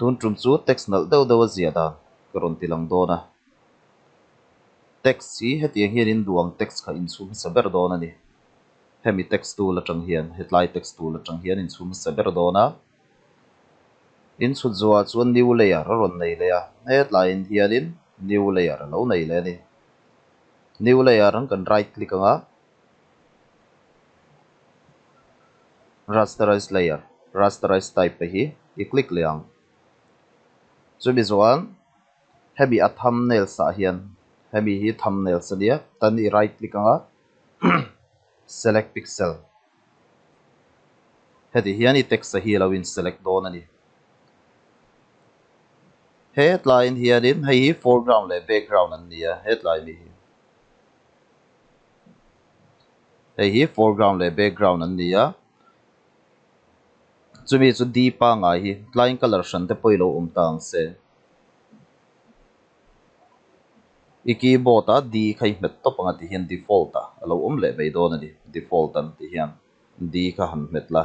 Tun tum chu text nalh deuh deuh a ziah dan ka rawn ti lang dawn a. Text hi hetiang hian in duh ang text kha inchhum hmasa ber dawn a ni. Hemi text tool atang hian, hetlai text tool atang hian inchhum hmasa ber dawn a. Inchhut zuah chuan new layer a rawn nei leh a, hetlaiin hianin new layer a lo nei leh a ni. New layer ang kan right click ang a, rasterize layer, rasterize type te hi i click leh ang. Chumi chuan hemi a thumbnails ah hian hemi hi thumbnails a nia tan i right click ang a, select pixel. Heti hian i text a hi a lo in select dawn a ni. Hetlaiin hianin hei hi foreground leh background an ni a, hetlai mi hi. Hei hi foreground leh background an ni a. Chumi chu D pangngai hi tlaiin colour hran te pawh i lo awm ta ang se. I keyboard a D kha i hmet tawp ang a ti hian default ah a lo awm leh mai dawn a ni, default an ti hian D kha han hmet la.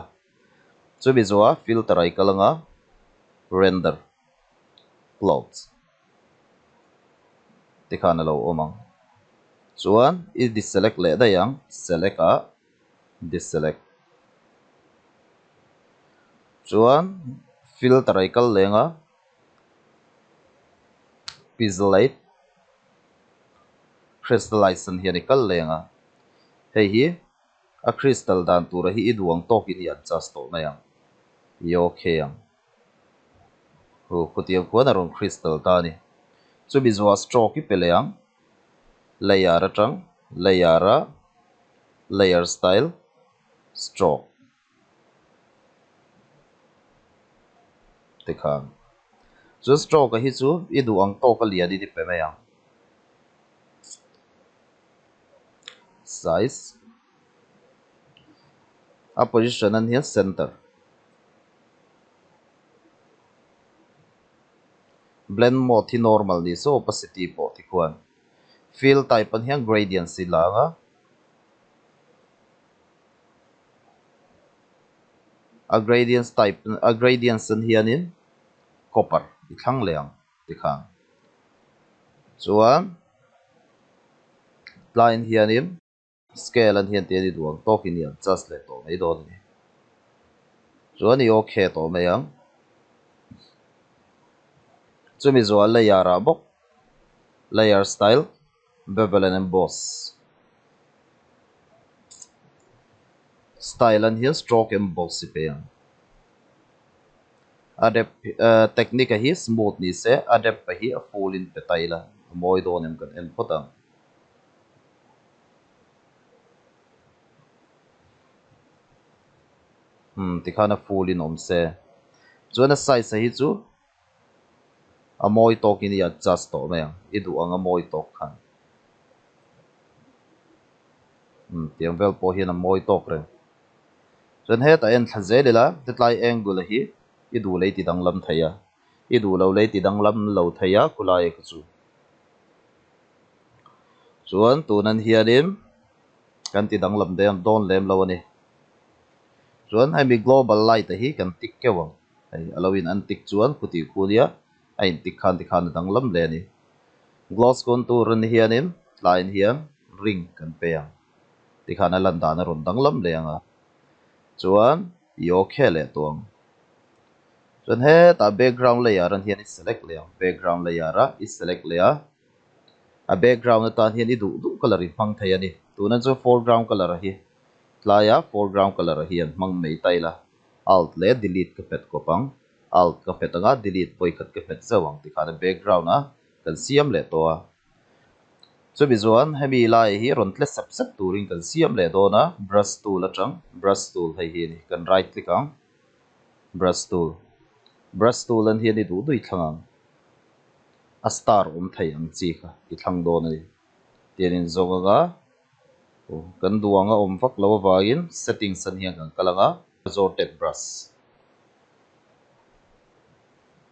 Chumi zawha filter ah i kal ang a, render clouds tikhan a lo awm ang. Chuan i deselect leh daih ang, select ah deselect. Chuan filter ah i kal leng a. Pixelate Crystallize an hian i kal leng a, hei hi a crystal dan tura hi i duh ang tawkin i adjust tawh mai ang, i ok ang. Hu khutiang khuan a rawn crystal ta a ni. Chumi zuah stroke i pe leh ang, layer atang layer a layer style stroke. Tikhan chuan stroke a hi chu i duh ang tawk a lian in i pe mai ang. Size a position an hian center blend mode hi normal ni se opacity pawh tikhuan fill type an hian gradient si la ang a. A gradients type a gradients an hianin copper i thlang leh ang tikhan chuan tlaiin hianin scale an hian tian i duh ang tawkin i adjust leh tawh mai dawn a ni chuan i okay tawh mai ang chumi zual layer ah bawk layer style bevel and emboss. Style an hian stroke emboss i pe ang. A dep technique a hi smooth ni se a dep a hi a full in pe ta ila a mawi dawn em kan en phawt ang. Umm tikhan a full in awm se. Chuan a size a hi chu A mawi tawkin i adjust tawh mai ang, i duh ang a mawi tawk khan. Umm tiang vel pawh hian a mawi tawk reng. Chuan hetah en thla zel ila hetlai angle hi i duh lei ti danglam thei a, i duh lo lei ti danglam lo thei a khulai kha chu. Chuan tunan hianin kan ti danglam dawn lem lo a ni. Chuan hemi global light a hi kan tik keuh ang. Hei a lo in an tik chuan khuti khu nia a in tik khan tikhan a danglam hle a ni. Gloss contour an ni hianin tlaiin hian ring kan pe ang tikhan a lan dan a rawn danglam hle ang a chuan i okay leh tawh ang. Chuan hetah background layer an hian i select leh ang background layer a i select leh a a background atan hian i duh duh colour i hmang thei a ni. Tuna chu foreground colour a hi tlaia foreground colour a hi an hmang mai ta ila. Alt leh delete ka hmet kawp ang. Alt ka hmet anga delete vawikhat ka hmet zauh ang tikhan a background a kan siam leh tawh a. Chumi chuan hemi lai hi rawn tle sep sep turin kan siam leh dawn a, brush tool atang brush tool hei hi a ni, kan right click ang brush tool. Brush tool an hian i duh duh i thlang ang. A star awm thei ang chi kha i thlang dawn a ni. Tian in zawng anga Kan duh ang a awm vak lo avangin settings an hian kan kal ang a, assorted brush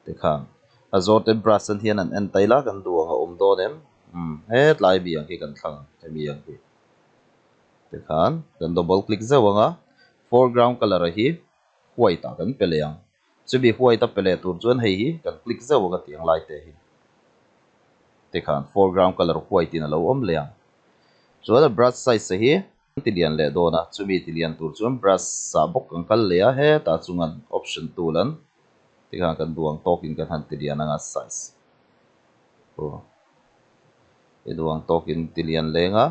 te khan assorted brush an hian an en ta ila kan duh ang a awm dawn em umm hetlai mi ang hi kan thlang ang hemi ang hi te khan kan double click zeuh ang a foreground colour a hi white ah kan pe leh ang. Chumi white a pe leh tur chuan hei hi kan click zeuh ang a tih ang lai te hi. Tikhan foreground colour white in a lo awm leh ang. Chuan a brush size hi kan ti lian leh dawn a, chumi ti lian tur chuan brush ah bawk kan kal leh a, hetah chungan option tool an tikhan kan duang tawkin kan han ti lian ang a size. Aw i duang tawkin ti lian leng a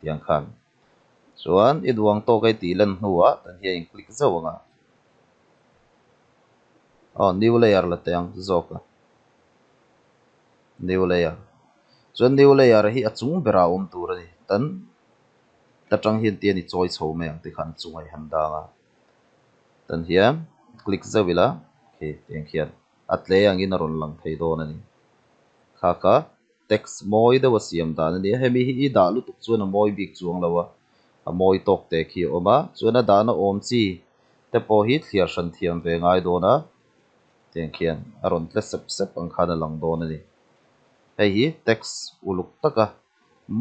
tiang khan. Chuan i duang tawk a i tih lan hnuah tan hian in click zauh ang a. Aw new layer la teh ang zawk a. New layer. Chuan new layer hi a chung berah a awm tur a ni. Tan ta tang hian tian i chawi chho mai ang tikhan a chungah i han dang a. Tan hian click zauh ila khi tiang khian a tle angin a rawn lang thei dawn a ni. Kha kha text mawi deuh a siam dan a ni a. Hemi hi i dah lutuk chuan a mawi bik chuang lo a, a mawi tawk te khi a awm a. Chuan a dahna awm chi te pawh hi thliar hran thiam ve ngai dawn a. Tiang khian a rawn tle sep sep ang khan a lang dawn a ni. Hei hi text uluk taka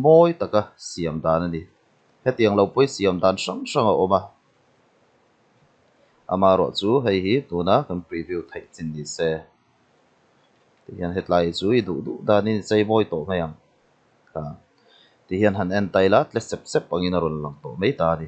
mawi taka siam dan a ni. Hetiang lo pawi siam dan hrang hrang a awm a. Amaherawh chu hei hi tuna kan preview theih chin ni se. Tihian hetlai hi chu i duh duh danin i chei mawi tawh mai ang. Kha tihian han en ta ila tle sep sep angin a rawn lang tawh mai ta a ni.